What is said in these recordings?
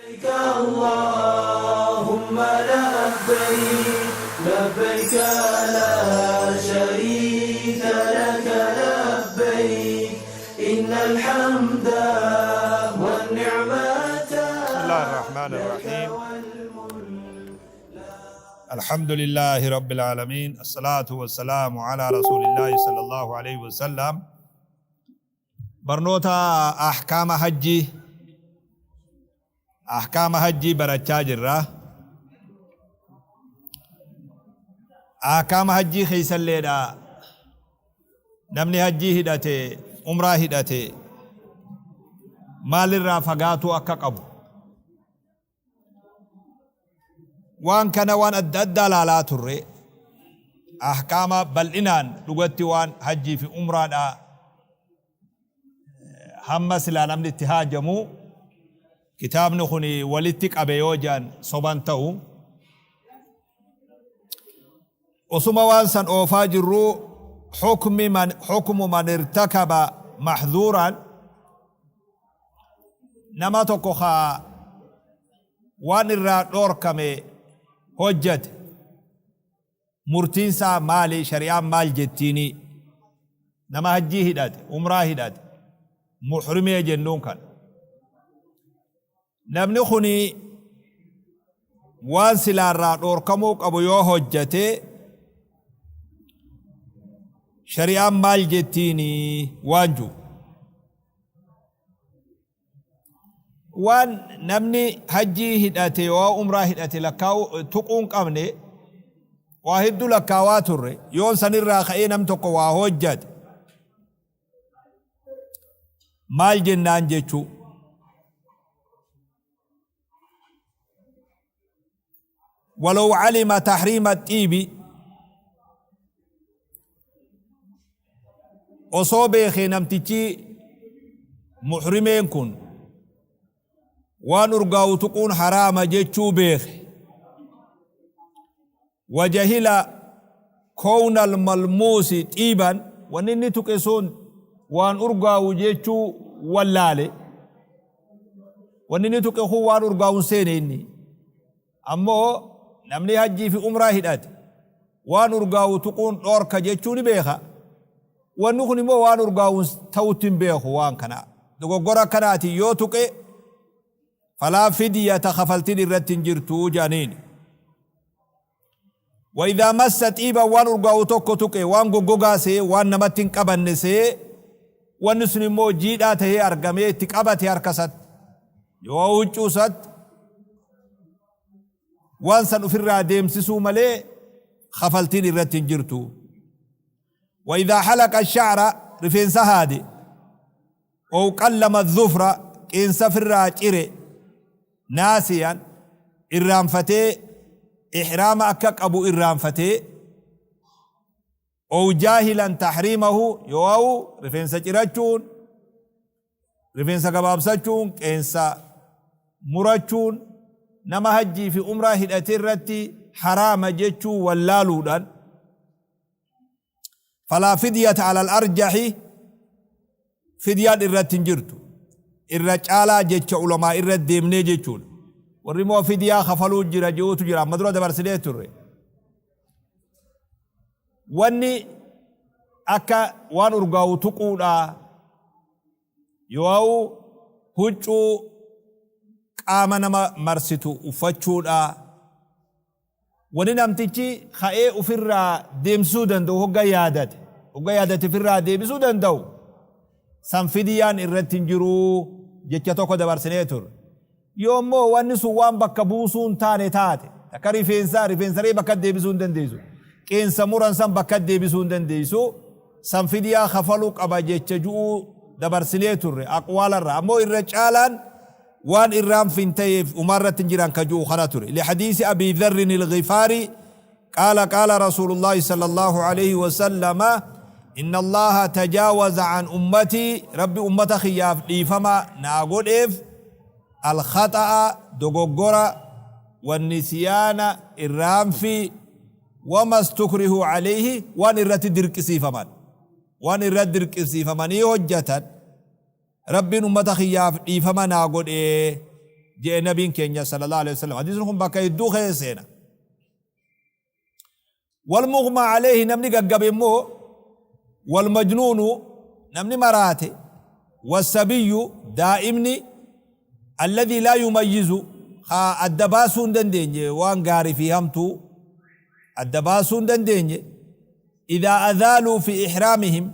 لبيك اللهم لبيك لبيك لا شريك لك لبيك إن الحمد والنعمة بسم الله الرحمن الرحيم. الحمد لله رب العالمين، الصلاة والسلام على رسول الله صلى الله عليه وسلم. Barnoota ahkaama hajjii barachaa jirra. Ahkaama hajjii keeysalleedha, namni hajjii hidhate, umraa hidhate, maalirraa fagaatuu akka qabu, waan kana waan adda addaa laalaa turre. Ahkaama bal'inaan dhugatti waan hajjii fi umraadha hamma silaa namni itti haajamu kitaabni kun walitti qabe yoo jedhan soban ta'u. Osuma waan san oofaa jirru, hukmi man hukmu man irtakaba mahdhuuran, nama tokko kaa waan irraa dhoorkame hojjate, murtiin isaa maali, shari'aan maal jettiini? Nama hajjii hidhate, umraa hidhate, muhrimee jennuun kan namni kuni waan silaarraa dhoorkamuu qabu yoo hojjate, shari'aan maal jettiini waan jiru. Waan namni hajjii hidhate yoo umraa hidhate lakkaa'u tuquu hin qabne waa hedduu lakkaawaa turre. Yoon sanirraa ka'ee nam tokko waa hojjate maal jennaan jechuu. ولو علم تحريم الطيب، osoo beekee namtichi muhrimeen kun waan urgaa'u tuquun haraama jechuu beeke، وجهل كون الملموس طيبا، wanni inni tuqe sun waan urgaa'u jechuu wallaale, wanni inni tuqe kun waan urgaa'u hin seene inni ammoo namni hajjii fi umraa hidhate waan urgaa'u tuquun dhoorka jechuu ni beeka, wanni kun immoo waan urgaa'u ta'utti hin beeku, waan kana dogoggora akkanaatiin yoo tuqe، فلا فدية، kafaltiin irratti hin jirtu jedhaniin. وإذا مس طيبا، waan urgaa'u tokko tuqe, waan goggogaa see, waan namatti hin qabanne see, wanni sun immoo jiidhaa tahee argamee itti qabate harkasatti yoo huccuusatti, waan san ofirraa deemsisuu malee kafaltiin irratti hin jirtu. وإذا حلق الشعر، rifeensa haade، أو قلم الظفر، qeensa firraa cire، ناسيا، irraanfatee, ihraama akka qabu irraanfatee، أو جاهلا تحريمه، yoo rifeensa cirachuun, rifeensa gabaabsachuun, qeensa murachuun nama hajjii fi umraa hidhate irratti haraama jechuu wallaaluudhaan، فلا فدية على الأرجح، fidyaan irratti hin jirtu irra caalaa jecha ulamaa irra deemnee jechuudha. Warri immoo fidyaa kafaluu jira jiruutu jira, amma dura dabarsinee turre. Wanni akka waan urgaa'u tuquudha yoo huccuu qaama nama marsitu uffachuudha, wani namtichi ka'ee ofirraa deemsisuu danda'u, hogga yaadate ofirraa deebisuu danda'u san, fidyaan irratti hin jiruu jecha tokko dabarsinee ture. Yoo immoo wanni sun waan bakka buusuu hin taane taate, akka rifeensaa, rifeensaree bakka deebisuu hin dandeessu, qeensa muran san bakka deebisuu hin dandeessu, san fidyaa kafaluu qaba jecha ju'uu dabarsinee turre aqwaalarra. Ammoo irra caalaan waan irraan fin ta'eef umarratti hin jiran ka ju'u kana ture. لحديث أبي ذر الغفاري قال قال رسول الله صلى الله عليه وسلم إن الله تجاوز عن أمتي، ربي أمة kiyyaaf dhiifama naa godheef، الخطأ، dogoggora، والنسيان، irraanfi، وما استكرهوا عليه، waan irratti dirqisiifaman, waan irratti dirqisiifamanii hojjatan, rabbiin ummata kiyyaaf dhiifama naa godhee. Je'e nabiin keenya sallallahu alaihi wasallam. Hadiisni kun bakka hedduu keessa seena. Walmughmaa alayhi, namni gaggabe immoo, walmajnuunu, namni maraate, wassabiyyu, daa'imni, alladhii laa yumayyizu, ka adda baasuu hin dandeenye, waan gaarii fi hamtuu adda baasuu hin dandeenye, idhaa adhaaluu fi ihraamihim,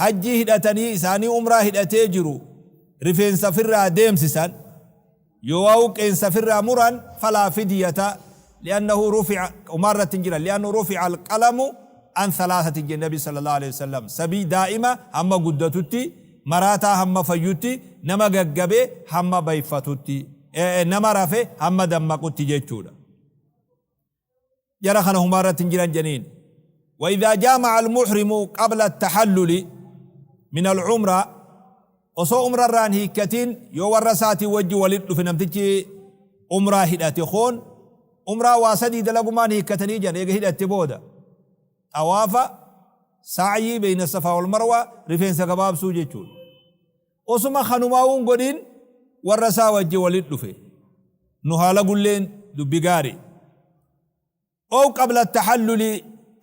hajjii hidhatanii isaanii umraa hidhatee jiru rifeensa firraa deemsisan yoo qeensa firraa muran, falaa fidyata li'annahu rufi'a, umaa irratti hin jiran, li'annahu rufi'a alqalamu an thalaathatin jedhe nabi sallallahu alaihi wasallam: sabii, daa'ima hamma guddatutti, maraataa hamma fayyutti, nama gaggabe hamma bayfatutti, nama rafe hamma dammaqutti jechuudha. Jara kana humaa irratti hin jiran jedhaniin. وإذا جامع المحرم قبل التحلل من العمرة، osoo umra irraan hiikkatin yoo warra isaatii wajji walit dhufe, namtichi umraa hidhate koon umraa waa sadii dalagumaan hiikkatanii jiran eega hidhatte booda: xawaafa, sa'yii beyna safaa wal marwa, rifeensa gabaabsuu jechuudha. Osuma kanumaa'uun godhin warra isaa wajji walit dhufe, nu haala gulleen dubbi gaari. أو قبل التحلل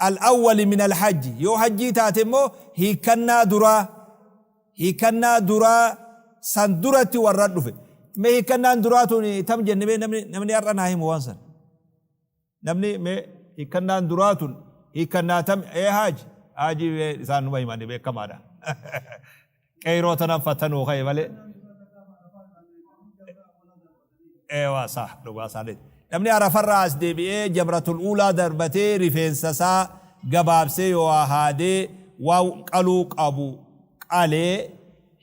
الأول من الحج، yoo hajjii taate immoo hiikkannaa duraa, hiikkannaa duraa san duratti warra dhufe. Mee hiikkannaan duraa tun tam jenne? Mee namni har'a naa himu waan san. Namni mee hiikkannaan duraa tun hiikkannaa tam? Ee, haaji, haaji isaan numa himani, beekamaadha. Qeyroo tanan fattanuu ka'e malee. Eewaa, sah, dhugaa isaaniiti. Namni Arafarraa as deebi'ee jamratul uulaa darbatee rifeensa isaa gabaabsee yoo haadee waa qaluu qabu qalee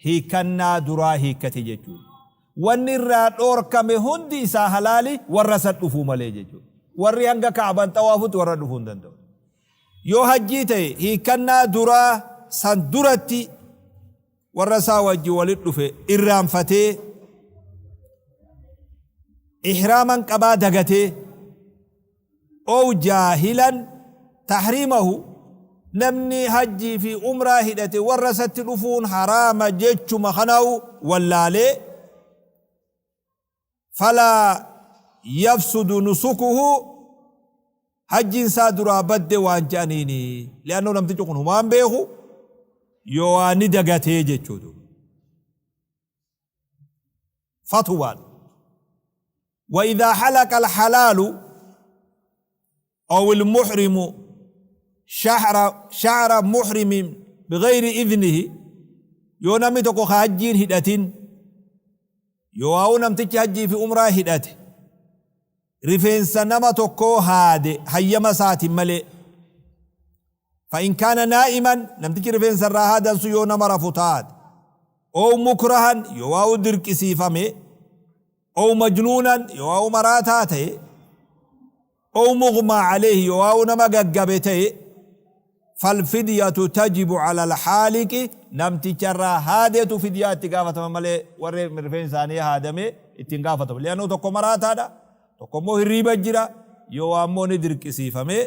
hiikkannaa duraa hiikkate jechuudha. Wanni irraa dhoorkame hundi isaa halaali, warra san dhufuu malee jechuudha. Warri hanga Ka'aban xawaafutti warra dhufuu hin danda'u. Yoo hajjii ta'e hiikkannaa duraa san duratti warra isaa wajji walit dhufe, irraanfatee ihraaman qabaa dagatee, أو جاهلا تحريمه، namni hajjii fi umraa hidhate warra isatti dhufuun haraama jechuma kanaa'u wallaalee, فلا يفسد نسكه، hajjiin isaa duraa badde waan je'aniini, li'annoo namtichi kun humaan beeku yoo waa ni dagatee jechuudha. Fatwaan. وإذا حلق الحلال أو المحرم شعر محرم بغير إذنه، yoo namni tokko ka hajjiin hidhatin yoo waa'u namtichi hajjii fi umraa hidhate rifeensa nama tokkoo haade hayyama isaatiin malee, فإن كان نائما، namtichi rifeensa irraa haadan sun yoo nama rafu taate، أو مكرها، yoo waa'u dirqisiifame، أو مجنونا، yoo waa'u maraataa ta'e، أو مغمى عليه، yoo waa'u nama gaggabe ta'e، فالفدية تجب على الحالق، namticha irraa haadeetu fidyaa itti gaafatama malee warri rifeensa isaanii haadame ittiin gaafatamu. Li'annoo tokko maraataadha, tokko immoo hirriiba jira, yoo ammoo ni dirqisiifame,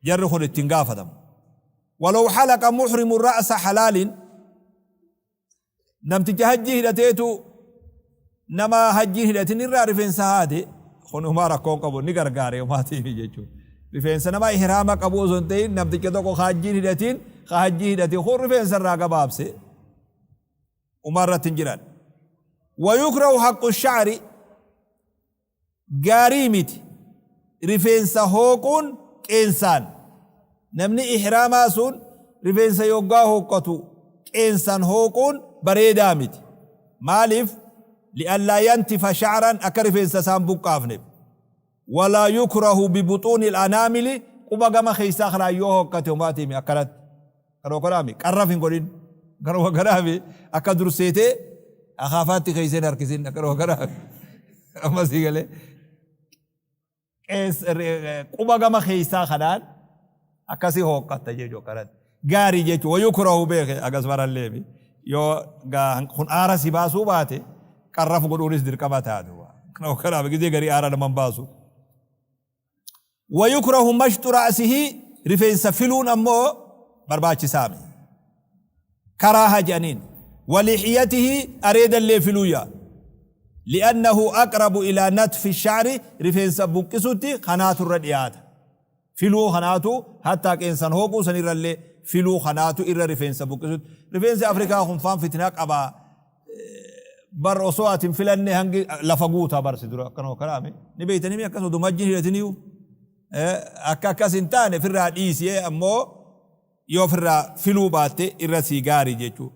jarri kun ittiin gaafatamu. ولو حلق محرم رأس حلال، namticha hajjii hidhateetu nama hajjiin hidhatin irraa rifeensa haade, kun humaa rakkoon qabu, ni gargaare humaatiif jechuudha. Rifeensa nama ihraama qabu osoo hin ta'in namticha tokko ka hajjiin hidhatin ka hajjii hidhate kun rifeensa irraa gabaabse, umaa irratti hin jiran. ويكره حك الشعر، gaarii miti rifeensa hooquun qeensaan. Namni ihraamaa sun rifeensa yoggaa hooqqatu qeensaan hooquun bareedaa miti. Maaliif? لئلا ينتف شعرا، akka rifeensa isaan buqqaafneef. ولا يكره ببطون الأنامل، quba gama keessaa kanaa yoo hooqqate homaatiimi akkanatti. Kanoo kanaami qarraf hin godhin. Kanuma kanaami akka durseetee akaafaatti keesseen harkisin, akkanuma kanaami. Amma sii galee. Quba gama keessaa kanaan akkasii hooqqatta jechuudha akkanatti. Gaarii jechuudha. ويكره beeke akkas baralleemi. Yoo kun aara si baasuu baate qarraf godhuunis dirqama taatu. Kanuma kanaaf gizee garii aara naman baasu. ويكره مشط رأسه، rifeensa filuun ammoo barbaachisaami. Karaaha jedhaniin. ولحيته، areedallee filuuyya. Li'annahu aqrabu ilaa natfi sha'ri, rifeensa buqqisutti kanaatu irra dhiyaata. Filuu kanaatu hattaa qeensan hooquu sanirrallee filuu kanaatu irra rifeensa buqqisutti. Rifeensi Afrikaa kun faan fitnaa qaba. Bar osoo ati hin filanne hangi lafa guutaa bar si dura akkanuma karaame. Ni beeytanii mi akkas oduma wajjin hidhatiniyu. Akka akkas hin taane firraa dhiisi ammoo yoo ofirraa filuu baatte irra sii gaari jechuu.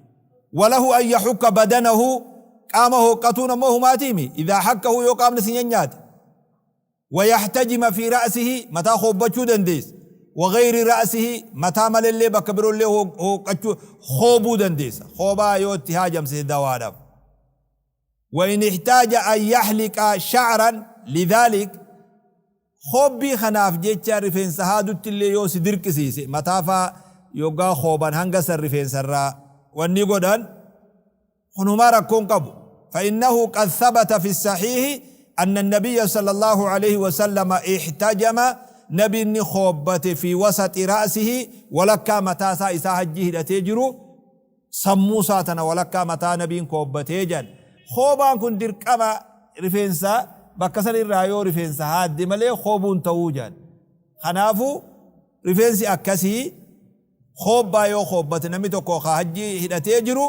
Walahu an yaxukka badanahu, qaama hooqqatuun ammoo humaatiimi, idhaa hakkahu, yoo qaamni si nyanyaate. Wayaxtajima fi ra'sihi, mataa khoobbachuu dandeessa. Wagayri ra'sihi, mataa malellee bakka birollee hooqqachuu khoobuu dandeessa. Khoobaa yoo itti haajamsite dawaadhaaf. Wa in ihtaaja an yaxliqa sha'ran lidhaalik, Khoobbii kanaaf jecha rifeensa haadutti illee yoo si dirqisiise, mataa faa yoggaa khooban hanga san rifeensa irraa wanni godhan kun humaa rakkoo hin qabu. Fa-innahu qad thabata fi sahiihi anna annabiyya sallallaahu aleyhi wa sallama ihtajama, Nabiin ni khoobbate, fi wasaxi ra'sihi, walakkaa mataa isaa, isaa hajjii hidhatee jiru, sammuu isaa tana walakkaa mataa nabiin koobbatee jedhan. Koobaan kun dirqama rifeensa bakka san irraa yoo rifeensa haadde malee koobuu hin ta'uu jedhan. Kanaafuu rifeensi akkasii koobbaa yoo koobbate namni tokko ka hajjii hidhatee jiru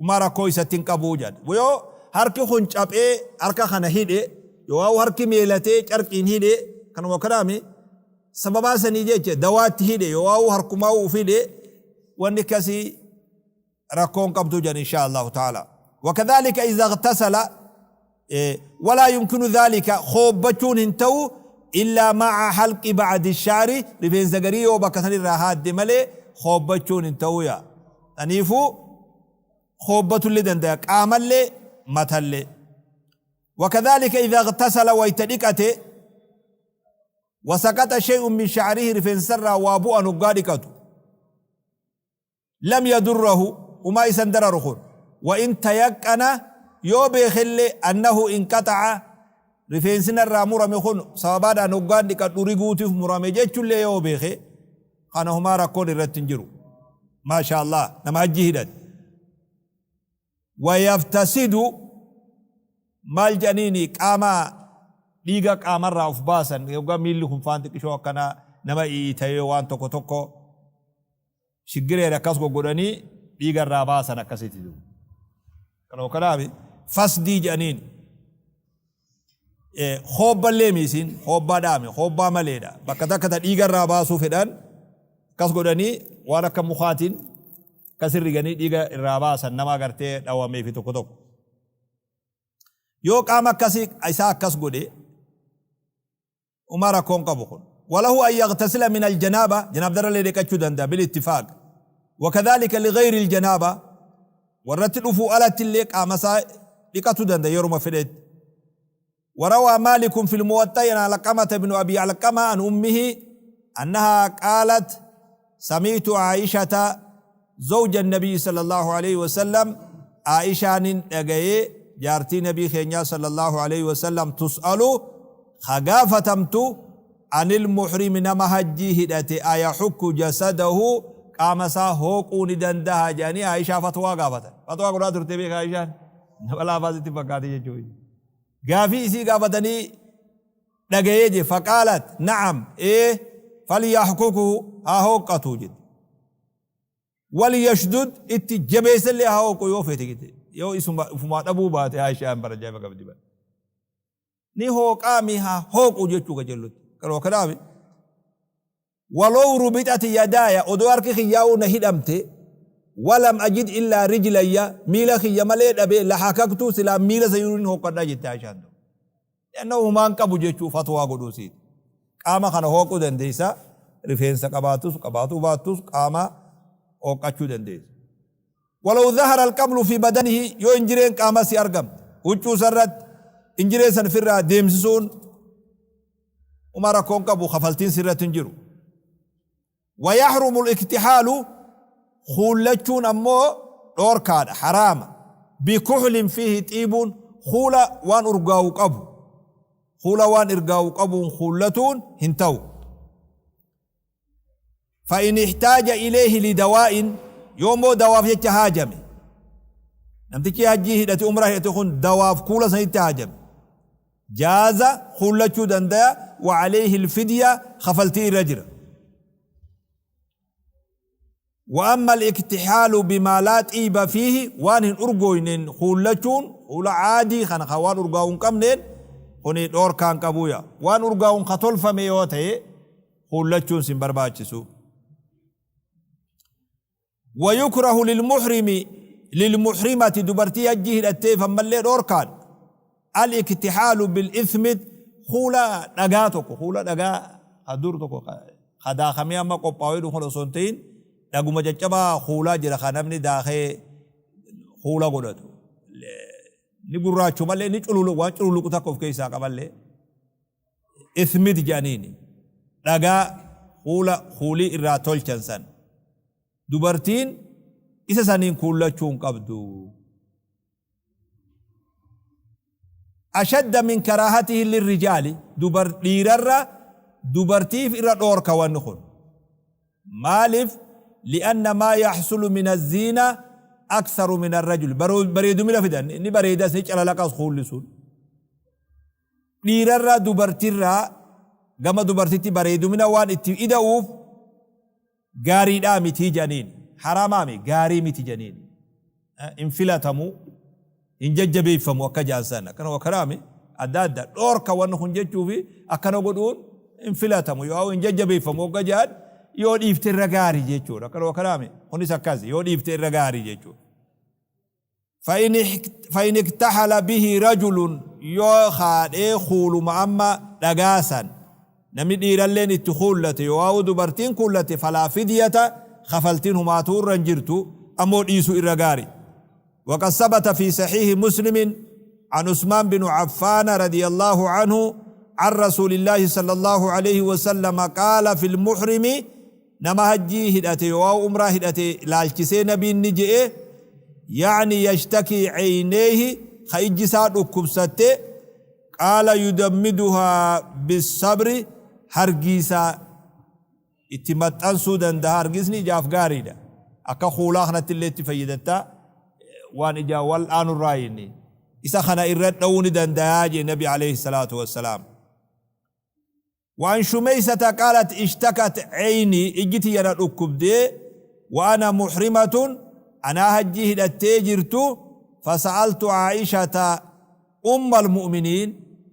Umaa rakkoo isatti hin qabuu jedhan. Yoo harki kun caphee harka kana hidhe, yoo harki meelatee carqiin hidhe, kanuma kanaami sababaa sanii jecha dawaatti hidhe, yoo harkumaa uf hidhe, wanni akkasii rakkoo hin qabdu jedhan inshaa Allahu ta'ala. Wakadhalika idha ightasala walaa yumkinu dhalika, khoobbachuun hin ta'u, illaa ma'a halqi ba'di sha'ri, rifeensa garii yoo bakka san irraa haadde malee khoobbachuun hin ta'u yaa. Saniifuu khoobbatullee dandaya qaamallee matallee. Wakadhalika idha ightasala, wayta dhiqate, wasaqaxa shay'un min sha'rihi, rifeensa irraa waa bu'an hoggaa dhiqatu. Lam yadurrahu, humaa isa hin dararu kun. Wa in tayaqqana, yoo beekellee, annahu inqaxa'a, rifeensi narraa murame kun sababaadhaan hoggaan dhiqadhu riguutiif murame jechullee yoo beeke, kana humaa rakkoon irratti hin jiru. Maasha Allah, nama hajjii hidhate. Wa yaftasidu, maal jedhaniini, qaama dhiiga qaamarraa of baasan yoggaa miilli kun faan xiqqishoo akkana nama iitayee waan tokko tokko shiggireedha akkas goggodhanii dhiiga irraa baasan akkasitti jiru. Kanoo kanaaf fasdii jedhaniin hoobballee miisiin hoobbaa dhaame hoobbaa maleedha. Bakka takka ta dhiiga irraa baasuu fedhan akkas godhanii waan akka mukaatiin akkas riganii dhiiga irraa baasan nama agartee dhawamee fi tokko tokko. Yoo qaama akkasii isaa akkas godhe Homaa rakkoo hin qabu kun. Walahu an yaghtasila min aljanaaba, janaabdarrallee dhiqachuu danda'a, bil ittifaaq. Wakadhalika lighayri aljanaaba, warratti dhufuu alattillee qaama isaa dhiqatuu danda'a yeruma fedhetti. وروى مالك في الموطأ عن علقمة بن أبي علقمة عن أمه أنها قالت: سمعت عائشة زوج النبي صلى الله عليه وسلم، عائشان dhagayee jaartii nabii keenyaa صلى الله عليه وسلم، تسأل، ka gaafatamtu، عن المحرم، nama hajjii hidhate، أيحك جسده، qaama isaa hooquu ni dandaha jedhanii Aishaa fatwaa gaafatan. Fatwaa godhaa turte beeka Aishaan, nama laafaa sitti fakkaate jechuudha. Gaafii isii gaafatanii dhagayee je, فقالت: نعم, ee, فليحككه, haa hooqqatu jette. وليشدد, itti jabeessallee haa hooqu yoo feete jette. Yoo isuma ufumaa dhabuu baate. Aishaan bara ajaa'iba qabdi bara. Ni hooqaami haa hooqu jechuu qajeellutti. Kanuma kanaaf ولو ربطت يداي, odoo harki kiyyaa'uu na hidhamte, ولم أجد إلا رجلي, miila kiyya malee dhabe, لحككت, silaa miila sayyuun hooqadhaa jette Aishaan. لأنه humaan qabu jechuu fatwaa godhuu siiti. Qaama kana hooquu dandeessa, rifeensa qabaatus qabaatuu baattus qaama hooqachuu dandeessa. ولو ظهر القمل في بدنه, yoo injireen qaama si argamte huccuu sarratti, injiree san firraa deemsisuun uma rakkoon qabu, kafaltiin sirratti hin jiru. ويحرم الاكتحال, kuullachuun ammoo dhoorkaadha, haraama, بكحل فيه طيب, kuula waan urgaa'u qabu, kuula waan urgaa'u qabuun kuullatuun hin ta'u. فإن احتاج إليه لدواء, yoommoo dawaaf jecha haajame. Namtichi hajjii hidhate umraa hidhate kun dawaaf kuula sanitti haajame. Jaaza kuullachuu dandaya wa alayhi alfidya kafaltii irra jira. Wa amma al-iktihaalu bimaa laa xiiba fiihi waan hin urgooyneen kuullachuun kuula caadii kana kan waan urgaa'u hin qabneen kuni dhoorkaa hin qabuuya. Waan urgaa'uun ka tolfame yoo ta'e kuullachuun sin barbaachisu. Wayukrahu lilmuhrimi lilmuhrimati dubartii hajjii hidhatteef ammallee dhoorkaan al-iktihaalu bil-ithmid kuula dhagaa tokko kuula dhagaa ka dur tokko ka daakamee amma qophaa'ee dhufu osoo hin ta'in dhaguma caccabaa kuulaa jira ka namni daakee kuula godhatu. Ni gurraachu malee ni cululu waan cululuqu takka of keessaa qaballee. Ithmid jedhaniini dhagaa kuula kuulii irraa tolchan san. Dubartiin isa saniin kuullachuu hin qabdu. Ashadda min karaahatihi lirrijaali dubar dhiirarra dubartiif irra dhoorka wanni kun. Maaliif li'anna maa yaxsulu min azziina aktharu min arrajuli bareedumina fidan ni bareedas ni calalaqas kuulli sun. Dhiirarra dubartirraa gama dubartitti bareedumina waan itti ida'uuf gaariidhaa mitii jedhaniin. Haraamaami gaarii miti jedhaniin. Hin filatamu, hin jajjabeeffamu akka jedhan san. Akkana wakaraami adda adda. Dhoorka wanni kun jechuufi akkana godhuun hin filatamu yoo hin jajjabeeffamu hogga jedhan yoo dhiifte irra gaarii jechuudha. Akkana wakaraami kunis akkas yoo dhiifte irra gaarii jechuudha. Fa in iktahala bihi rajulun yoo haadhee kuuluma amma dhagaa san namni dhiiralleen itti kuullate yoo'aawu dubartiin kuullate falaa fidyata kafaltiin humaatuu irra hin jirtu ammoo dhiisuu irra gaari. وقد ثبت في صحيح مسلم عن عثمان بن عفان رضي الله عنه عن رسول الله صلى الله عليه وسلم قال في المحرم nama hajjii hidhate yoo'aa umraa hidhate laalchisee nabiin ni je'e ya'ni yashtakii ceyneehi ka ijji isaa dhukkubsatte qaala yudammiduhaa bissabri hargiisa itti maxxansuu danda'a hargiisni ijaaf gaariidha akka kuulaa kanatti illee itti fayyadatta waan ijaa wal dhaanurraa inni isa kana irra dha'uu ni danda'a jee nabi alayhi salaatu wassalaam. وعن شميسة قالت اشتكت عيني ijji tiyya na dhukkubde وأنا محرمة أنا hajjii hidhattee jirtu فسألت عائشة أم المؤمنين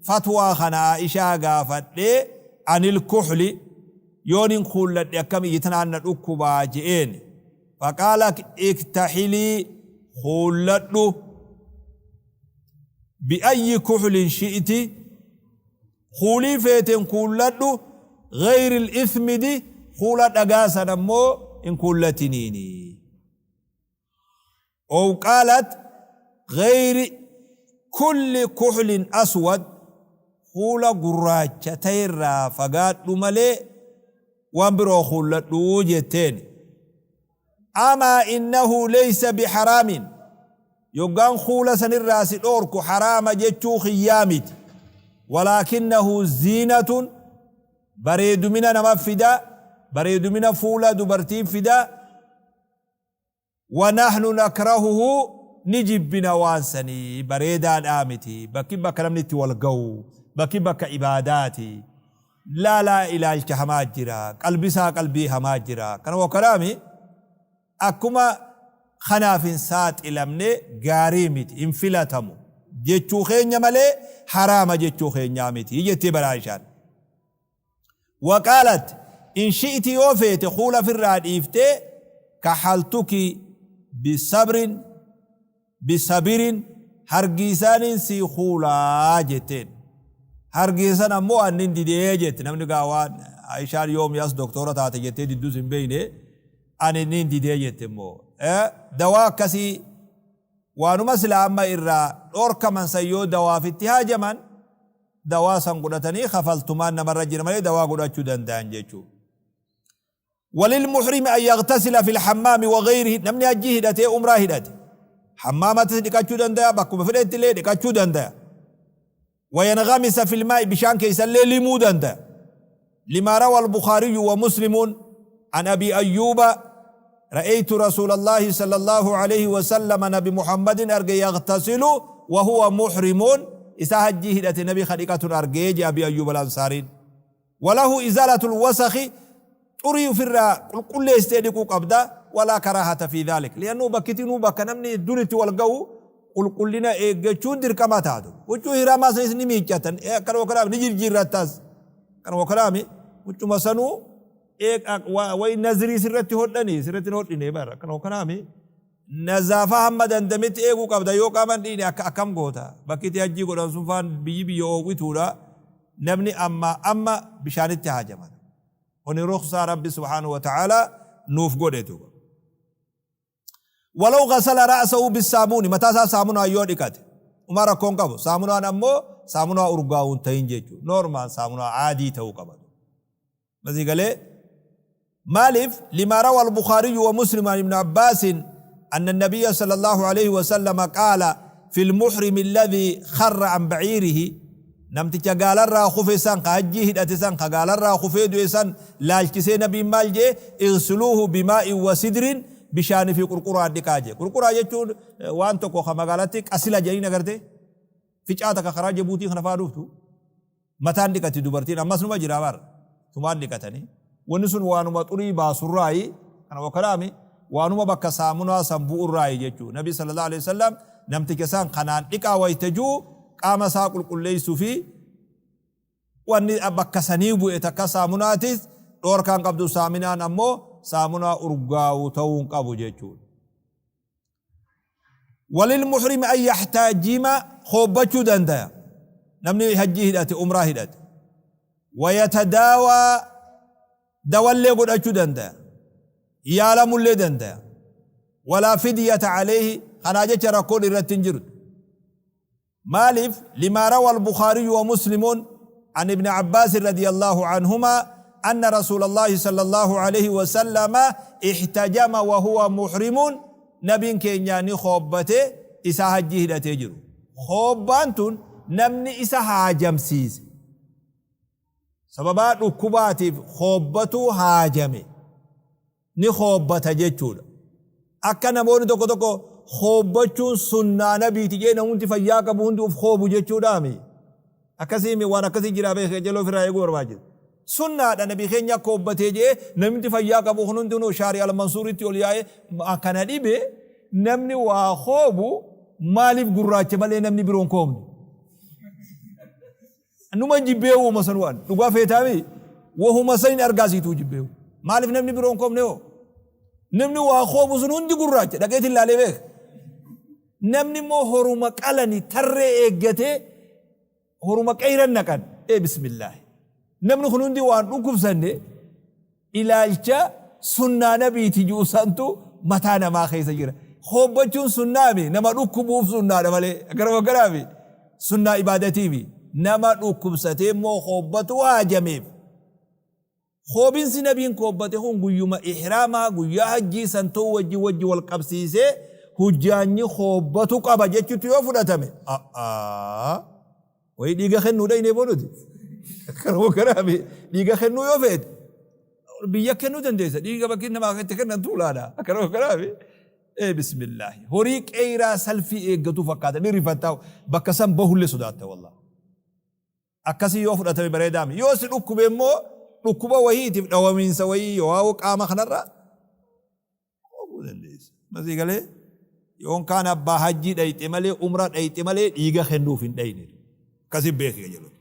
fatwaa kana Aishaa gaafadhe عن الكحل yoonin kuulladhe akkam ijji tanaan na dhukkubaa je'een فقال اكتحلي kuulladhu بأي كحل شئت kuulii feeten kuulladhu غير الإثمد kuula dhagaa san ammoo hin kuullatiniini. أو قالت غير كل كحل أسود kuula gurraacha ta'erraa fagaadhu malee waan biroo kuulladhuu jetteen. أما إنه ليس بحرام yoggaan kuula sanirraa si dhoorku haraama jechuu kiyyaa miti. ولكنه زينة bareedumina nama fida bareedumina fuula dubartii fida ونحن نكرهه ni jibbina waan sanii bareedaadhaa miti bakki bakka namni itti wal ga'u bakki bakka ibaadaati laalaa ilaalcha hamaa jira qalbisaa qalbii hamaa jira kana wakkaraami akkuma kanaaf hin saaxilamne gaarii miti hin filatamu jechuu keenya malee haraama jechuu keenyaa miti jettee baraayishaan. وقالت إن شئت yoo feete kuula firraa dhiiftee كحلتك بصبر بصبر hargiisaanin sii kuulaa jetteen. Hargiisan ammoo annin didee jette namni gaa waan Aishaan yoom as doktora taate jettee diddus hin beeyne ani nin didee jette immoo. Dawaa akkasii waanuma sila amma irraa dhorkaman san yoo dawaaf itti haajaman dawaa san godhatanii kafaltumaan namarra jira malee dawaa godhachuu danda'an jechuudha. وللمحرم أن يغتسل في الحمام وغيره namni hajjii hidhatee umraa hidhate hammaamatti dhiqachuu danda'a bakkuma fedhetti illee dhiqachuu danda'a. وينغمس في الماء bishaan keessa illee limuu danda'a. لما روى البخاري ومسلم عن أبي أيوب رأيت رسول الله صلى الله عليه وسلم نبي محمد أرجي يغتسل وهو محرم إسا هجي هدأت نبي خليقة أرجي أبي أيوب الأنصاري وله إزالة الوسخ xurii ofirraa qulqulleessitee dhiquu qabda. Walaa karaahata fi dhaalik li'annuu bakkitinuu bakka namni hedduun itti wal ga'u qulqullina eeggachuun dirqama taatu. Huccuu hiraamaa sanis ni miiccatan, akkanuma kanaaf ni jirjiirrattas, akkanuma kanaami huccuma sanuu wayi nazrii sirratti hodhanii sirratti hin hodhine bara, akkanuma kanaami nazaafaa hamma dandametti eeguu qabda. Yoo qaama hin dhiine akka akkam goota? Bakki itti hajjii godhan sun faan biyyi biyya oowwituudha, namni amma amma bishaanitti haajaman. Kuni rukhsaa Rabbi subhaanahu wa ta'aalaa nuuf godhe duuba. Walaw ghasala ra'sahu bissaabuuni, mataa isaa saamunaan yoo dhiqate umaa rakkoon qabu. Saamunaan ammoo saamunaa urgaa'u hin ta'in jechuudha. Normaal saamunaa aadii ta'uu qaba. Masii galee maaliif? Limaa rawa al-Bukhaariyyu wa Muslim an Ibn Abbaasin anna nabiyya sallallahu alayhi wa sallama qaala fi al-muhrimi alladhii kharra an ba'iirihi. Namticha gaalarraa kufe san, ka hajjii hidhate san, ka gaalarraa kufee du'e san laalchisee Nabiin maal je'e? Ighsiluuhu bimaa'in wa sidrin, bishaanii fi qurquraan dhiqaa je'e. Qurquraa jechuun waan tokko ka magaalatti qasila jedhaniin agartee? Ficaa takka karaa Jabuutii kana faa dhuftu mataan dhiqatti dubartiin, ammas numa jira bar, tumaan dhiqatanii. Wanni sun waanuma xurii baasurraayi, kana wakalaami waanuma bakka saamunaa san bu'urraayi jechuu. Nabi sallallahu alaihi wasallam namticha san kanaan dhiqaa wayta ju'u qaama isaa qulqulleessuu fi wanni bakka sanii bu'e takka saamunaatis dhoorkaan qabdu, saaminaan ammoo saamunaa urgaawu ta'uu hin qabu jechuudha. Walilmuhrimi an yaxtaajima, khoobbachuu dandaya namni hajjii hidhate, umraa hidhate. Wayatadaawaa, dawallee godhachuu dandaya, yaalamullee dandaya. Walaa fidyata alayhi, kanaa jecha rakkoon irratti hin jirtu. Maaliif? Limaa rawa al-Bukhaariyyu wa Muslimun an Ibni Abbaasin radiyallaahu anhumaa anna Rasuulallaahi sallallaahu aleyhi wa sallama ihtajama wa huwa muhrimun, Nabiin keenya ni khoobbate isaa hajjii hidhatee jiru. Khoobbaan tun namni isa haajamsiise. Sababaa dhukkubaatiif khoobbatuu haajame. Ni khoobbata jechuudha. Akka namoonni tokko tokko khoobbachuun sunnaa nabiiti jedhee namumti fayyaa qabu hundi uf khoobu jechuudhaami. Akkasiimi waan akkasii jiraa beeki, qajeeloo ofirraa eeguu barbaachisa. Sunnaadha nabii keenya khoobbatee jedhee namumti fayyaa qabu kun hundinuu shaari al-mansuuritti ol yaa'ee kana dhibe. Namni waa khoobu maaliif gurraacha malee namni biroon khoobne? Numa jibbeewu woma sanuu an. Dhugaa feetaami? Wahuma sanin argaa siituu jibbeewu. Maaliif namni biroo hin koobne hoo? Namni waa koobu sun hundi gurraacha. Dhaqeetiin laalee beeka. Namni immoo horuma qalani tarree eeggatee horuma qeeyran naqan. Ee bismillaahi. Namni kun hundi waan dhukkubsanne ilaalcha sunnaa nabiiti ji'u santu mataa namaa keessa jira. Hoobbachuun sunnaami nama dhukkubuuf sunnaadha malee akkana akkanaami sunnaa ibaadatiimi nama dhukkubsatee immoo hoobbatu haajameef. Hoobinsi nabiin koobbate kun guyyuma ihraamaa guyyaa hajjii san ta'uu wajji wajji wal qabsiisee hujjaanyi hoobbatu qaba jechuutti yoo fudhatame a'aa. Wayii dhiiga kennuu dhayne boo nuti. Karuma kanaaf dhiiga kennuu yoo feete biyya kennuu dandeessa. Dhiiga bakki namaa itti kennan tuulaadha. Karuma kanaaf ee bismillaahi. Horii qeeyraa salfii eeggatu fakkaata. Ni rifattaa bakka san bahullee sodaatta wallah. Akkasii yoo fudhatame bareedaami. Yoo si dhukkube immoo dhukkuba wayiitiif dhawamiinsa wayii yoo qaama kanarra oofuu dandeessa. Masii galee yoon kaan abbaa hajjii dhayxe malee umra dhayxe malee dhiiga kennuuf hin dhayne. Akkasi beeki qajeelota.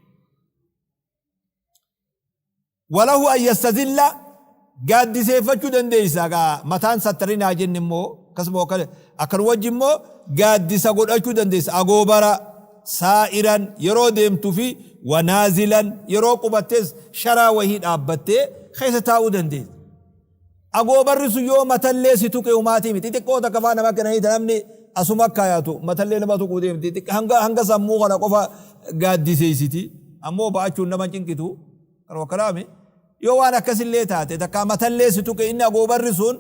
Walahu an yastazilla, gaaddiseeffachuu dandeessa gaa mataan sattarinaa jenne immoo akkasuma akkan wajji immoo gaaddisa godhachuu dandeessa, agoobara saa'iran yeroo deemtu fi wanaazilan yeroo qubattes sharaa wahii dhaabbattee keessa taa'uu dandeessa. Agoobarri sun yoo matallee si tuqe humaatii miti. Xixiqqoo takka faa nama kennanii ta namni asuma kaayatu matallee nama tuquu deemti. Hanga hanga sammuu kana qofa gaaddiseessiti. Ammoo ba'achuun nama hin cinqitu. Kanuma kanaami yoo waan akkasillee taate takkaa matallee si tuqe inni agoobarri sun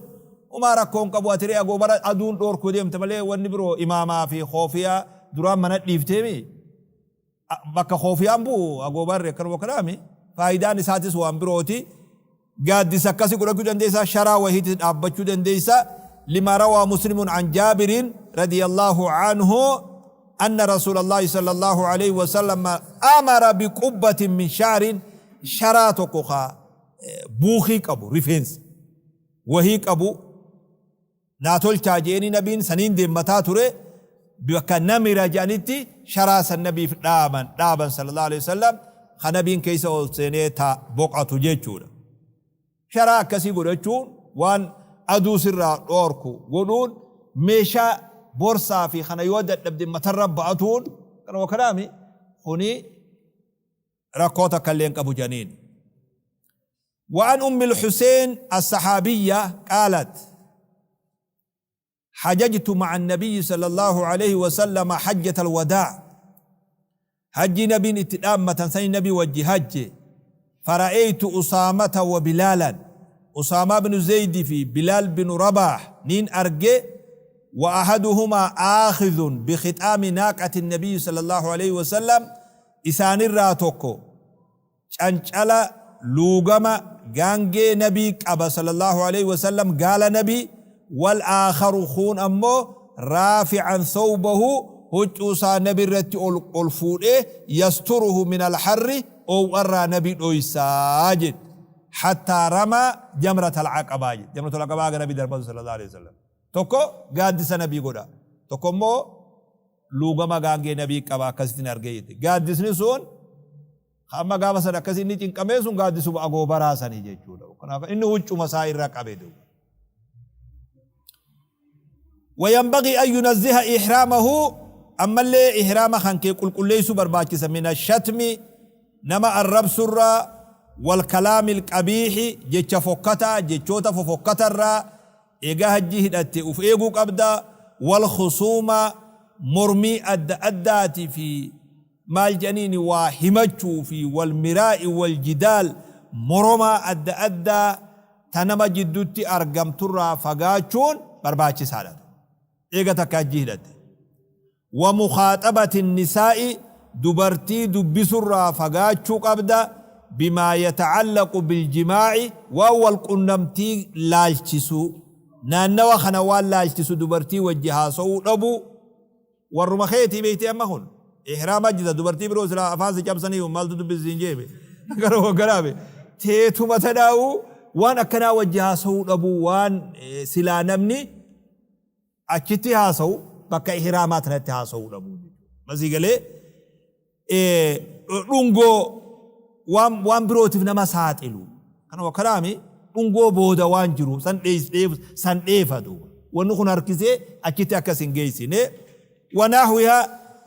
humaa rakkoo hin qabu. Ati ree agoobara aduun dhoorkuu deemte malee wanni biroo imaamaa fi koofiyaa duraan mana dhiifteemi. Bakka koofiyaan bu'u agoobarri akkanuma kanaami faayidaan isaatis waan birooti. Gaaddisa akkasii godhachuu dandeessa, sharaa wahiitis dhaabbachuu dandeessa. Lima rawaa Muslimun an Jaabirin radiyallahu anhu anna Rasuulallahi sallallahu alayhi wa sallam amara biqubbatin min sha'rin, sharaa tokko ka buukii qabu, rifeensa wahii qabu naa tolchaa je'eenii nabiin saniin deemmataa ture. Bakka Namira je'anitti sharaa san nabiif dhaaban dhaaban sallallahu alaihi wasallam, ka nabiin keessa ol seenee ta boqatu jechuudha. Sharaa akkasii godhachuun, waan aduu sirraa dhoorku godhuun, meeshaa borsaa fi kana yoo dadhabde matarra ba'atuun kanuma kanaami kuni rakkoo takka illee hin qabu jedhaniin. وعن أم الحسين الصحابية قالت: حججت مع النبي صلى الله عليه وسلم حجة الوداع، hajji nabiin itti dhaammatan sani nabii wajji hajje. فرأيت أسامة وبلالا، أسامة بن زيد في بلال بن رباح نين أرجي، وأحدهما آخذ بخطام ناقة النبي صلى الله عليه وسلم، isaan irraa tokko cancala luugama gaangee nabii qaba صلى الله عليه وسلم, gaala nabii. والآخر kuun ammoo رافعا ثوبه، huccuusaa nabi irratti ol fuudhee، يستره من الحر، oowwarraa nabi dhoysaa jedhe، حتى رمى جمرة العقبة jedhe, جمرة العقبة haga nabi darbatu صلى الله عليه وسلم. Tokko gaaddisa nabii godha, tokko immoo luugama gaangee nabii qaba. Akkasittiin argee jette. Gaaddisni sun amma gaafa san akkasii inni cinqamee sun gaaddisuma agoobaraa sanii jechuudha. Kanaaf inni huccuma isaa irra qabe duuba. وينبغي أن ينزه إحرامه، أما اللي إحرام خانكي قل قل ليسو برباچسا، من الشتم، نما الرب سرا، والكلام القبيح، jecha fokkataa, jechoota fofokkatarraa eegaa hajjii hidhatte uf eeguu qabda. والخصومة، mormii adda addaati fi maal jedhaniini waa himachuu fi والمراء والجدال، moromaa adda addaa ta nama jidduutti argamturraa fagaachuun barbaachisaadha eega takka hajjii hidhatte. ومخاطبة النساء، dubartii dubbisurraa fagaachuu qabda، بما يتعلق بالجماع، waan wal qunnamtii laalchisu, naannawa kana waan laalchisu dubartii wajji haasa'uu dhabu. Warruma keetii beeytee, amma kun ihraama jira, dubartii biroo silaa afaan si cabsanii maaltu dubbisiin jeebe gara garaabe teetuma tanaa'u waan akkanaa wajji haasa'uu dhabu. Waan silaa namni achitti haasa'u bakka ihraamaa tanatti haasa'uu dhabu. Masii galee dhungoo waan birootiif nama saaxilu kanuma kanaami dhungoo booda waan jiru san dheefatu wanni kun harkisee achitti akkas hin geessine. ونحوها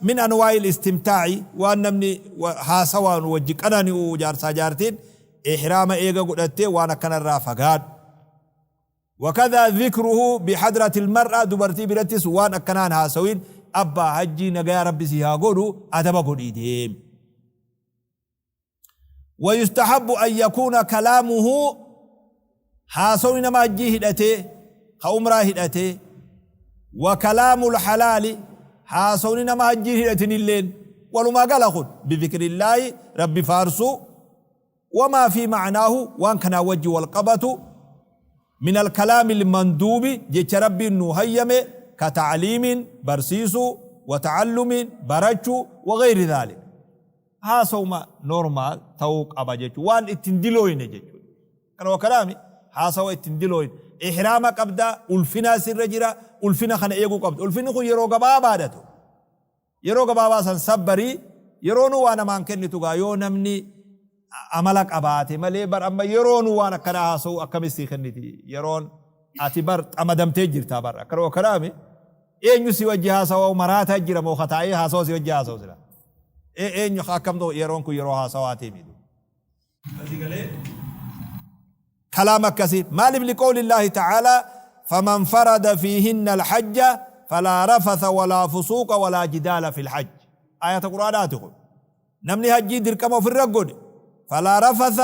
من أنواع الاستمتاع، waan namni haasawaan wajji qanani'u jaarsaa jaartiin ihraama eega godhattee waan akkanarraa fagaadhu. وكذا ذكره بحضرة المرأة، dubartii birattis waan akkanaan haasawin. Abbaa hajjii nagayaa rabbi si haa godhu, adaba godhii deemi. ويستحب أن يكون كلامه، haasawni nama hajjii hidhatee ka umraa hidhatee، وكلام الحلال، haasawni nama hajjii hidhatin illeen walumaa gala kun، بذكر الله، rabbi faarsuu، وما في معناه، waan kanaa wajji wal qabatu، من الكلام المندوب، jecha rabbiin nu hayyame، كتعليم، barsiisuu، وتعلم، barachuu، وغير ذلك. Haasawuma normal ta'uu qaba jechuudha, waan ittiin dilooyne jechuudha. Kanuma kanaami haasawa ittiin dilooyne. Ihraama qabda, ulfinaa sirra jira, ulfina kana eeguu qabda. Ulfinni kun yeroo gabaabaadha ta'u, yeroo gabaabaa san sabbarii. Yeroo nu waa namaan kennitu gaa yoo namni amala qabaate malee. Bar amma yeroo nu waan akkana haasa'u akkamitti kenniti? Yeroon ati bar xamadamtee jirta bar. Akkanuma kanaami eenyu si wajji haasawaa maraataa jira moo kataa'ee haasawa si wajji haasawu sila eenyu akkam ta'u? Yeroon kun yeroo haasawaatii miti. Kalaam akkasii maaliif? لقول الله تعالى: فمن فرض فيهن الحج فلا رفث ولا فسوق ولا جدال في الحج. Ayata quraanaati kun. Namni hajjii dirqama ofirra godhe، فلا رفث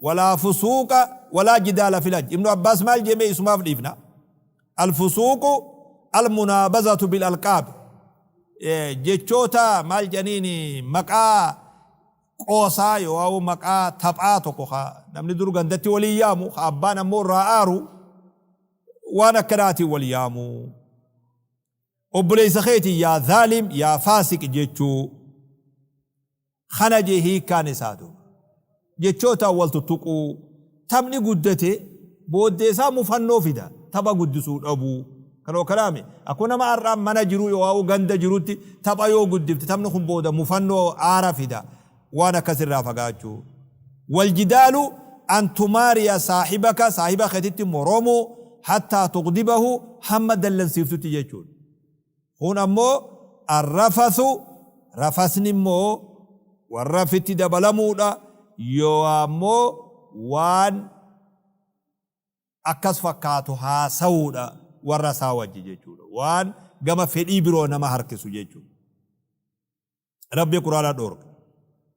ولا فسوق ولا جدال في الحج. Ibnu Abbaas maal jeme? Isumaaf dhiifna. الفسوق المنابذة بالألقاب، jechoota maal jedhaniini maqaa qoosaa yoo maqaa taphaa tokko Namni dur gandatti walii yaamu, ka abbaan ammoo irraa aaru, waan akkanaatiin wal yaamu. Obboleessa keetiin yaa zaalim, yaa faasiq jechuu. Kana jee hiikkaan isaa duuba. Jechootaan wal tuttuquu, taphni guddate booddee isaa mufannoo fida, tapha guddisuu dhabuu. Kan okkanaami. Akkuma nama har'a mana jiruu yookaan ganda jirutti tapha yoo guddifte taphni kun booda mufannoo aara fida. Waan akkas irraa fagaachuu. Waljidaalu an tumaariya saahibaka, saahiba keetitti moromuu, hattaa tughdibahu, hamma dallansiiftutti jechuudha. Kun ammoo arrafathu, rafasni immoo warrafitti dabalamuudha, yooaa ammoo waan akkas fakkaatu haasawuudha warra isaa wajji jechuudha. Waan gama fedhii biroo nama harkisu jechuudha. Rabbi Qur'aana dhoorke.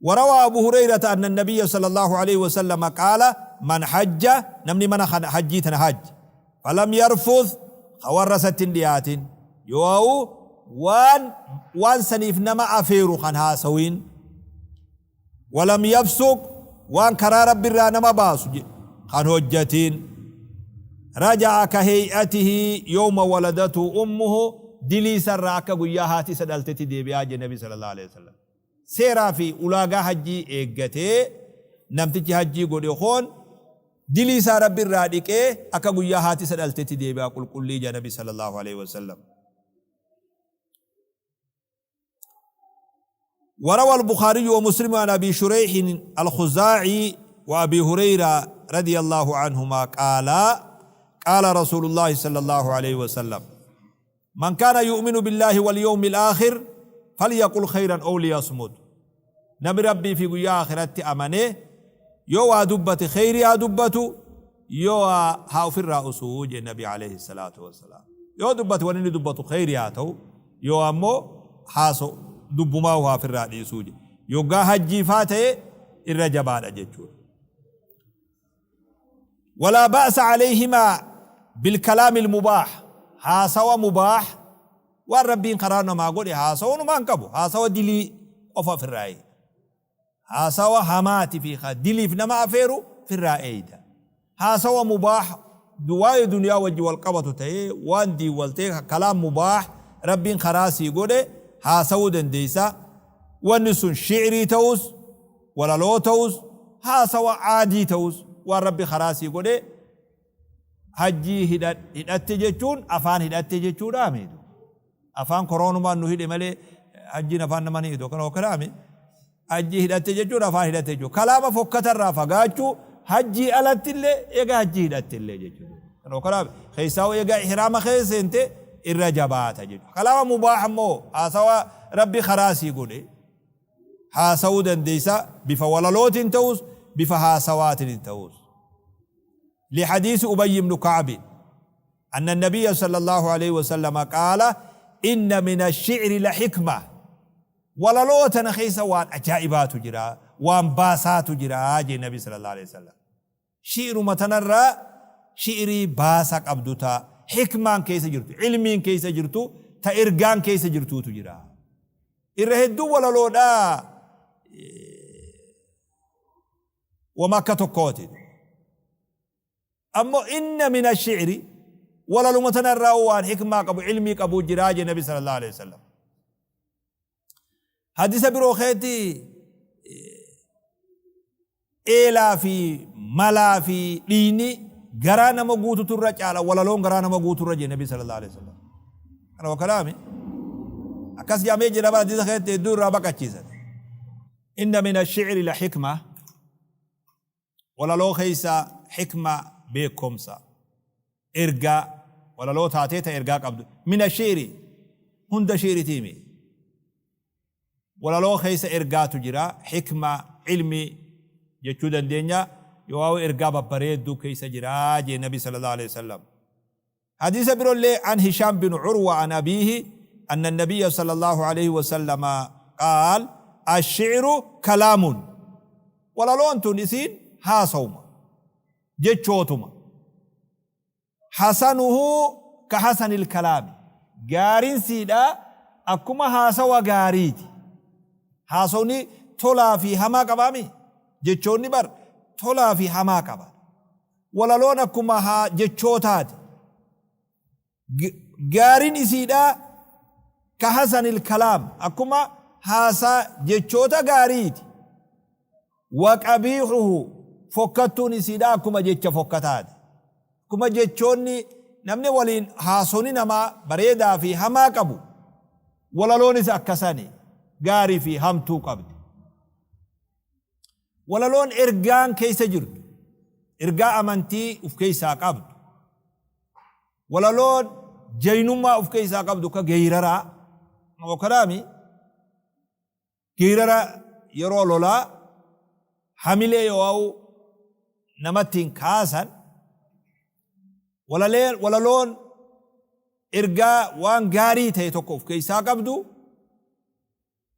وروى أبو هريرة أن النبي صلى الله عليه وسلم قال من حج نمني من حجي حج فلم يرفث خورست ديات يواو وان وان سنيف نما أفيرو خان هاسوين ولم يفسق وان كرا ربي را نما باسو خان هجتين رجع كهيئته يوم ولدته أمه dilii sarraa akka guyyaa haati isa dhaltetti deebi'aa jedhe Nabi sallallahu alaihi wasallam. Seeraa fi ulaagaa hajjii eeggatee namtichi hajjii godhe hoon dilii isaa Rabbi irraa dhiqee akka guyyaa haati isa dhaltetti deebi'a qulqullii jedhe Nabi sallallahu alaihi wasallam. وروى البخاري ومسلم عن أبي شريح الخزاعي وأبي هريرة رضي الله عنهما قال قال رسول الله صلى الله عليه وسلم من كان يؤمن بالله واليوم الآخر فليقل خيرا أو ليصمت. نبي ربي في قيا آخرت أمنه يو دبت خير يا دبت يو ها في الرأس النبي عليه الصلاة والسلام يو دبت ونني دبت خير يا تو يو أمو حاسو dubbumaa waa ofirraa dhiisuu jedhe. Yoggaa hajjii faa ta'e irra jabaadha jechuudha. Walaa ba'sa alayhimaa bilkalaamil mubaah haasawa mubaah waan Rabbiin karaa namaa godhe haasawuun homaa hin qabu. Haasawa dilii qofa ofirraa eegi. Haasawa hamaati fi ka diliif nama afeeru ofirraa eeyda. Haasawa mubaah waa'ee duniyaa wajji wal qabatu ta'ee waan diin wal ta'e ka kalaam mubaah Rabbiin karaa sii godhe haasawuu dandeeysa. Wanni sun shi'rii ta'us, walaloo ta'us, haasawa aadii ta'us waan Rabbi karaa sii godhe hajjii hidhatte jechuun afaan hidhatte jechuudhaa mi? Afaan koroonumaan nu hidhe malee hajjiin afaan nama ni hidhu akkana hokkanaa mi? Hajjii hidhatte jechuun afaan hidhatte jechuudha. Kalaama fokkata irraa fagaachuu hajjii alatti illee eega hajjii hidhatte illee jechuudha. Kana hokkanaa mi? Keessaa eega ihraama keessa seente irra jabaata jechuudha. Kalaama mubaaha immoo haasawa Rabbi karaa sii godhe haasawuu dandeessa bifa walalootiin ta'us bifa haasawaatiin ta'us. لحديث أبي بن كعب أن النبي صلى الله عليه وسلم قال إن من الشعر لحكمة walaloo tana keessa waan ajaa'ibaatu jira, waan baasaatu jira jee Nabi sallallahu alaihi wasallam. Shi'ruma tanarraa shi'rii baasa qabdu ta hikmaan keessa jirtu, ilmiin keessa jirtu, ta ergaan keessa jirtuutu jira. Irra hedduu walaloodhaa wama akka tokkooti. Ammoo inna mina shi'ri walaluma tanarraa waan hikmaa qabu, ilmii qabu jira jee Nabi sallallahu alaihi wasallam. Hadisa biroo keetti eelaa fi malaa fi dhiiyni garaa nama guututu irra caala walaloon garaa nama guutu irra jee Nabi sallallahu alaihi wasallam. Kana wakalaami akkas jedhamee jira bara hadisa keetti hedduu irraa baqachiisan. Inna min ash-shi'ri la hikma, walaloo keessa hikma beekkomsa, ergaa, walaloo taatee ta ergaa qabdu, min ash-shi'ri hunda shi'ritii mi, walaloo keessa ergaatu jira, hikma ilmii jechuu dandeenya, yoo ergaa babbareedduu keessa jira jee Nabi sallallahu alaihi wasallam. Hadiisa birollee an Hishaam bin Urwa an abiihi anna nabiyya sallallahu alaihi wasallama qaal ash-shi'ru kalaamun walaloon tun isiin haasawuma jechootuma hasanuhu ka hasanil kalaami gaarin siidha akkuma haasawa gaariiti. Haasawni tolaa fi hamaa qabaami? Jechoonni bar tolaa fi hamaa qaba. Walaloon akkuma haa jechootaati. Gaariin isiidhaa ka hasanil kalaam, akkuma haasaa jechoota gaariiti. Wa qabiihuhu, fokkattuun isiidhaa akkuma jecha fokkataati. Akkuma jechoonni namni waliin haasoni namaa bareedaa fi hamaa qabu, walaloonis akkasani gaarii fi hamtuu qabdi. Walaloon ergaan keessa jirtu, ergaa amantii uf keessaa qabdu, walaloon jaynummaa uf keessaa qabdu akka geeyraraa, kanaami geeyrara yeroo lolaa hamilee yoo namatti hin kaasan, walaloon ergaa waan gaarii ta'e tokko uf keessaa qabdu,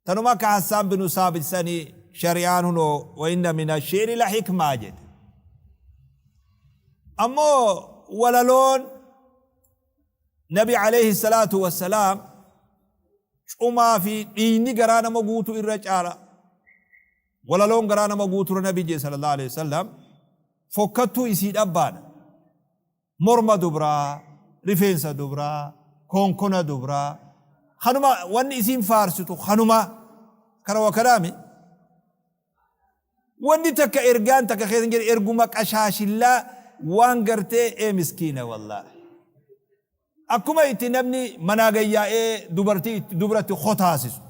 tanuma akka Hassaan binu Saabit sanii shari'aan hunoo wa inna mina shi'ri la hikmaa jedhe. Ammoo walaloon Nabi alayhi salaatu wassalaam cumaa fi dhiigni garaa nama guutuu irra caala. Walaloon garaa nama guutuu Nabi jee sallallahu alayhi wasallam fokkattuu isii dhabbaadha. Morma dubraa, rifeensa dubraa, koonkona dubraa, kanuma wanni isiin faarsitu kanuma kana wa kanaami. Wanni takka ergaan takka keessa hin jiru, erguma qashaashillaa waan gartee ee miskiina wallaahi. Akkuma itti namni manaa gayyaa'ee dubartii dubratti kotaasisu.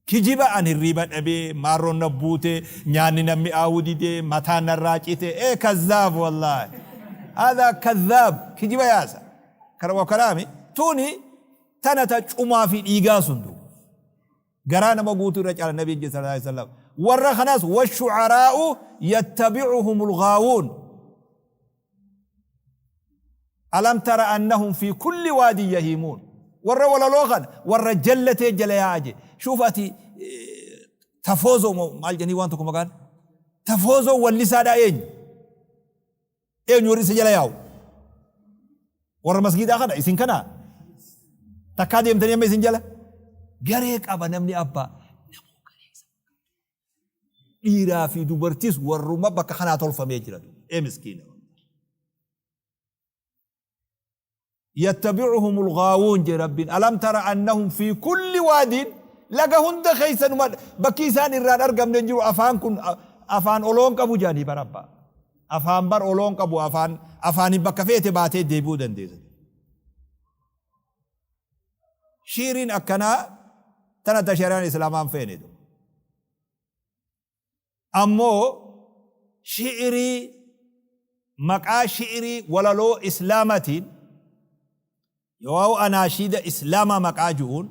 Kijiba an hirriiba dhabee, maarroon na buute, nyaanni na mi'aawuu dide, mataan narraa cite, ee kazzaab wallaahi. Haadha kazzaab kijiba yaasa. Kana wa kanaami tuni tana ta cumaa fi dhiigaa sun duuba. Garaa nama guutuu irra caala Nabiin jedhe sallallahu alaihi wasallam. Warra kanaas washu'araa'u yattabi'uhumul ghaawuun. Alam tara annahum fi kulli waadin yahiimuun. Warra walaloo kana warra jallatee jala yaa'a je. Shuuf ati tafoozoo moo maal jedhanii waan tokko maqaan tafoozoo wallisaadhaa eenyu? Eenyu warri isa jala yaa'u? Warra masgiidaa kana isin kana takkaa deemtanii amma isin jala garee qaba namni abbaa. Dhiiraa fi dubartiis warruma bakka kanaa tolfamee jira. Ee miskiina. Yattabi'uhumul ghaawuun jee Rabbiin. Alam tara annahum fi kulli waadiin, laga hunda keessa numa bakki isaan irraan argamne hin jiru. Afaan kun afaan oloon qabu jaanii bara abbaa. Afaan bar oloon qabu, afaan afaaniin bakka feete baatee deebi'uu dandeessa. Shiiriin akkanaa tana ta shari'aan islaamaa hin feene. Ammoo shi'irii maqaa shi'irii walaloo islaamatiin yoo'au anaashiida islaamaa maqaa ju'uun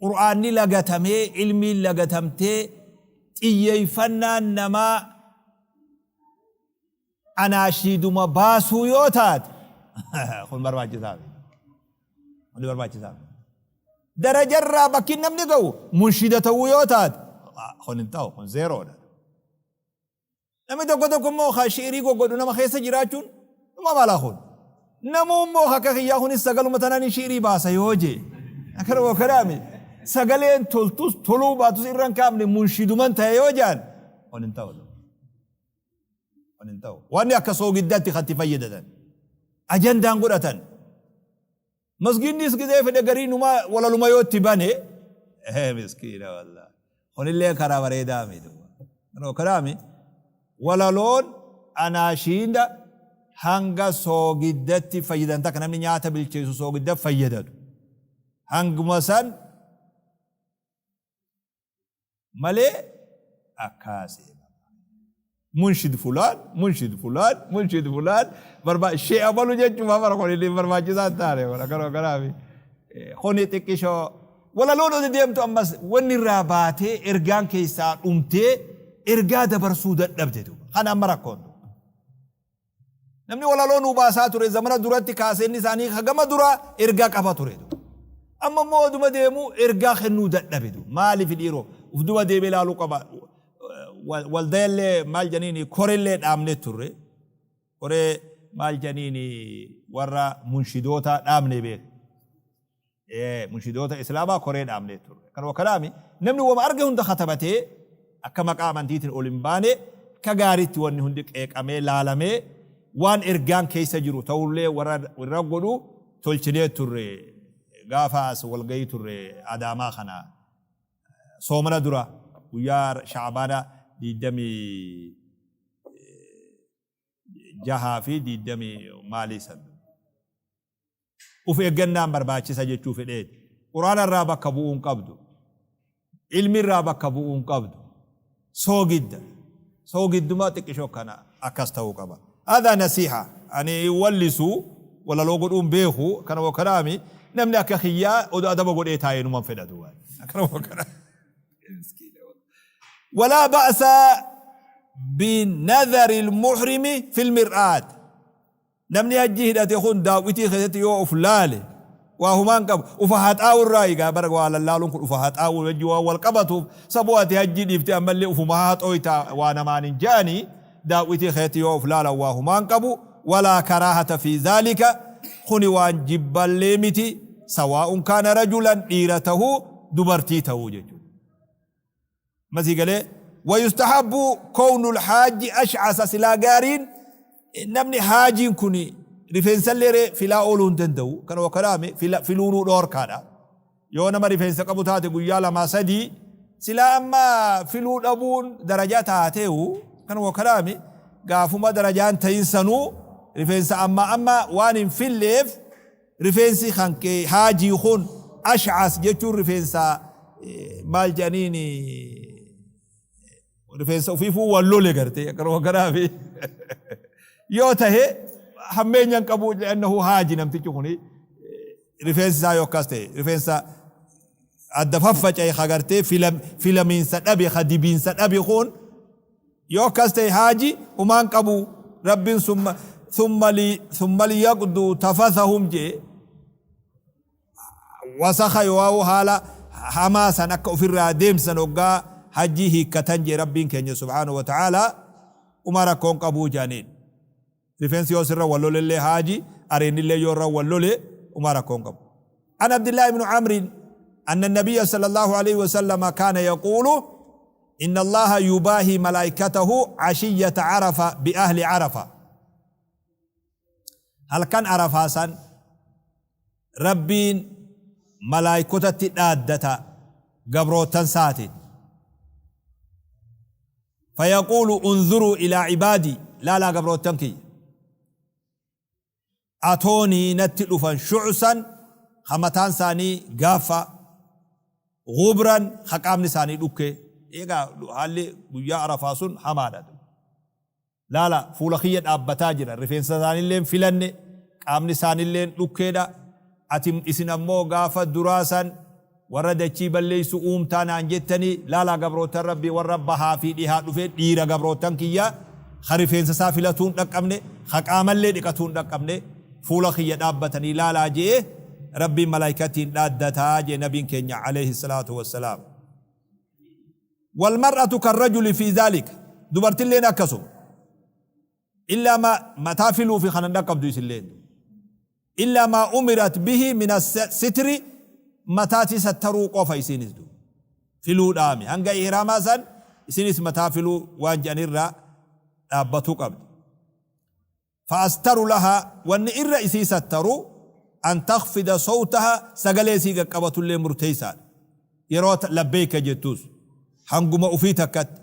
Qur'aanni lagatamee, ilmiin lagatamtee, xiyyeeyfannaan namaa anaashiiduma baasuu yoo taate, kun barbaachisaa miti. Kun barbaachisaa miti. Darajarraa bakki namni ga'u munshida ta'uu yoo taate, kun hin ta'u, kun zeeroodha. Namni tokko tokko immoo ka shi'irii goggodhu nama keessa jiraachuun dhuma mala kun. Namuu immoo akka kiyyaa kunis sagaluma tanaan shi'irii baasa yoo jee. Akkana waa kanaami. Sagaleen toltus toluu baatus irra hin kaafne munshiduman ta'e yoo jaan, kun hin ta'u. Kun hin ta'u. Wanni akka soogiddaatti kan itti fayyadatan. Ajandaan godhatan. Masgiidnis gizee fedhe garii numa walaluma yoo itti bane, ee miskiina wallaahi. Kunillee karaa bareedaa miti. Kanoo kanaami walaloon anaashiinda hanga soogiddatti fayyadan takka namni nyaata bilcheessu soogidda fayyadatu. Hanguma san malee akkaasee munshid fulaan, munshid fulaan, munshid fulaan barbaa shee abalu jechuun bara kun illee barbaachisaa hin taane bara kana kanaafi kuni xiqqishoo walaloon oli deemtu ammas wanni irraa baatee ergaan keessaa dhumtee ergaa dabarsuu dadhabde duuba kana amma rakkoon duuba. Namni walaloo nuu baasaa ture zamana duratti kaaseenni isaanii hagama duraa ergaa qaba ture. Amma immoo oduma deemu ergaa kennuu dadhabe. Maaliif dhiiroo uf duba deemee ilaaluu qaba. Waldayallee maal janiini korellee dhaabnee turre. Koree maal janiini warra munshidoota dhaabnee beeku. Munshidoota islaamaa koree dhaabnee turre. Kanuma kanaami namni wama arge hunda katabatee akka maqaa amantiitiin ol hin baane akka gaariitti wanni hundi qeeqamee laalamee waan ergaan keessa jiru ta'ullee warra irra godhu tolchinee turre gaafa as walgahii turre Adaamaa kana soomana dura guyyaa Sha'abaana 26 fi 20 maalii san. Uf eeggannaan barbaachisa jechuu fedheeti. Qur'aana irraa bakka bu'uu hin qabdu. Ilmi irraa bakka bu'uu hin qabdu. Soogidda. Soogidduma xiqqishoo kana akkas ta'uu qaba. Hadha nasiha. Ani hin wallisu, walaloo godhuu hin beeku, akkana wakkanaami. Namni akka kiyyaa odoo adaba godhee taa'ee numan fedha duuba. Akkana wakkana. Walaa ba'sa binadhari al-muhrimi fil mir'aat. Namni hajjii hidhate kun daaw'itii keessatti yoo uf laale waa humaa hin qabu. Ufa haxaa'uu irraa egaa bara waa lallaaluun kun ufa haxaa'uu wajji waan wal qabatuuf saboo ati hajjii dhiiftee ammallee ufuma haxooyta waa namaan hin ja'anii daaw'itii keessatti yoo uf laalan waa humaa hin qabu. Walaa karaahata fii zaalika kuni waan jibballee miti sawaa'un kaana rajulan dhiira tahuu dubartii tahuu jechuudha. Masii galee wayustahabbu kownul haajji ash'asa silaa gaariin namni haajiin kun rifeensallee ree filaa ooluu hin danda'u kana wakkalaame filuunuu dhoorkaadha yoo nama rifeensa qabu taate guyyaa lamaa sadii silaa amma filuu dhabuun darajaa taateewu kana wakkalaame gaafuma darajaan ta'in sanuu rifeensa amma amma waan hin filleef Rifeensi kan kee haajii kun ash'as jechuun rifeensa maal jedhaniin rifeensa ofiifuu wal lole gartee akkanuma kanaa fi yoo tahe hammeenya hin qabu li'annahu haaji namtichi kun rifeensi isaa yoo akkas ta'e rifeensa adda faffaca'e ka gartee filamiinsa dhabe ka dibiinsa dhabe kun Yoo akkas ta'e haaji humaa hin qabu Rabbiin summa thumma li thumma liyaqduu tafathahum je'e wasakha yoo'aa haala hamaa san akka ofirraa deemsisan hoggaa hajjii hiikkatan je'e Rabbiin keenya subhaanahu wa ta'aalaa humaa rakkoo hin qabuu je'aniin. Rifeensi yoo sirra wal lolellee haaji areennillee yoo irra wal lole humaa rakkoo hin qabu. An Abdillaahi ibnu Amrin anna nabiyya sallallahu alayhi wa sallama kaana yaquulu inna Allaha yubaahi malaa'ikatahu ashiyyata Arafa bi ahli Arafa. Halkan Arafaa san Rabbiin malaayikotatti dhaaddata gabroottan saatiin. Fayaquulu unzuruu ilaa cibaadii laalaa gabroottan kiyya atoonii natti dhufan shu'san ka mataan isaanii gaaffa ghubran ka qaamni isaanii dhukkee eegaa haalli guyyaa arafaa sun hamaadha laala fuula kiyya dhaabbataa jira rifeensa isaaniillee hin filanne qaamni isaaniillee dhukkeedha ati isin ammoo gaafa duraa san Warra dachii balleessu uumtaa naan jettanii, laalaa gabroottan Rabbii warra bahaa fi dhihaa dhufee dhiira gabroottan kiyya ka rifeensa isaa filatuu hin dhaqqabne, ka qaamallee dhiqatuu hin dhaqqabne fuula kiyya dhaabbatanii laalaa je'ee Rabbiin malaaykattiin dhaaddataa je'e nabiin keenya aleyhi salaatu wassalaam. Walmar'atu karrajuli fi dhaalika dubartilleen akkasuma. Illaa maa mataa filuu fi kana hin dhaqqabdu isilleen. Illaa maa umirat bihi min as-sitri mataati sattaruu qofa isiinis du. Filuu dhaami. Hanga ihraamaa san isinis mataa filuu waan jedhanirraa dhaabbatuu qabdi. Fa'astaru lahaa wanni irra isii sattaru an takhfida sawtaha sagalee isii qaqqabatullee murteessaadha. Yeroo labbeeyka jettus hanguma ufii takkatti.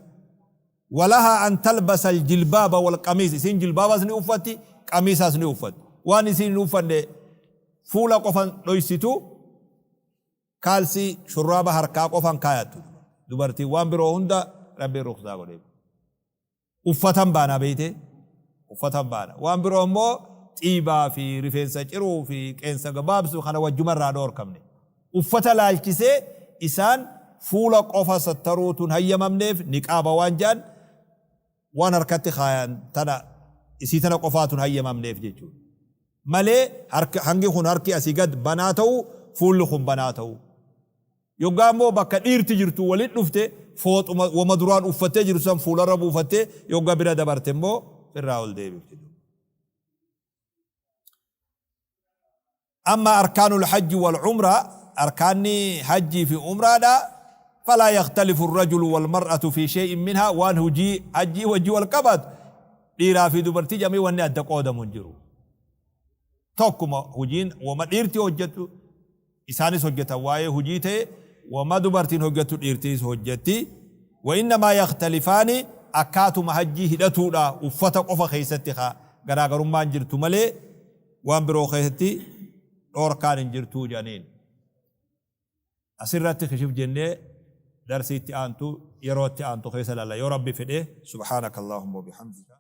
Walahaa an talbasa aljilbaaba walqamiis isiin jilbaabas ni uffatti qamiisas ni uffatti. Waan isiin hin uffanne fuula qofan dhoysitu kaalsii shurraaba harkaa qofan kaayattu dubartiin waan biroo hunda Rabbiin ruksaa godheef. Uffatan baana beeytee uffatan baana waan biroo immoo xiibaa fi rifeensa ciruu fi qeensa gabaabsuu kana wajjumarraa dhoorkamne. Uffata laalchisee isaan fuula qofa sattaruutu hin hayyamamneef niqaaba waan ja'an waan harkatti kaayan tana isii tana qofaatu hin hayyamamneef jechuudha. Malee harka hangi kun harki asii gad banaa ta'uu fuulli kun banaa ta'uu. Yoggaa immoo bakka dhiirti jirtu walitti dhufte fooxuma wama duraan uffattee jirtu san fuularra buufattee yogga bira dabarte immoo irraa ol deebifti. Amma arkaanul hajji wal umraa arkaanni hajjii fi umraadha Falaa yakhtalifu arrajulu walmar'atu fi shay'in minhaa waan hujii hajjii wajji wal qabatu dhiiraa fi dubartii jedhamee wanni adda qoodamu hin jiru. Tokkuma hujiin wama dhiirti hojjettu isaanis hojjetan waa'ee hujii ta'e wama dubartiin hojjettu dhiirtiis hojjetti. Wa innamaa yakhtalifaani akkaatuma hajjii hidhatuudha uffata qofa keessatti ka garaagarummaan jirtu malee waan biroo keessatti dhoorkaan hin jirtuu jedhaniin. Asirratti kishif jennee darsii itti aantu yeroo itti aantu keessa laalla yoo Rabbi fedhe. Subhaanaka Allahumma wa bihamdika.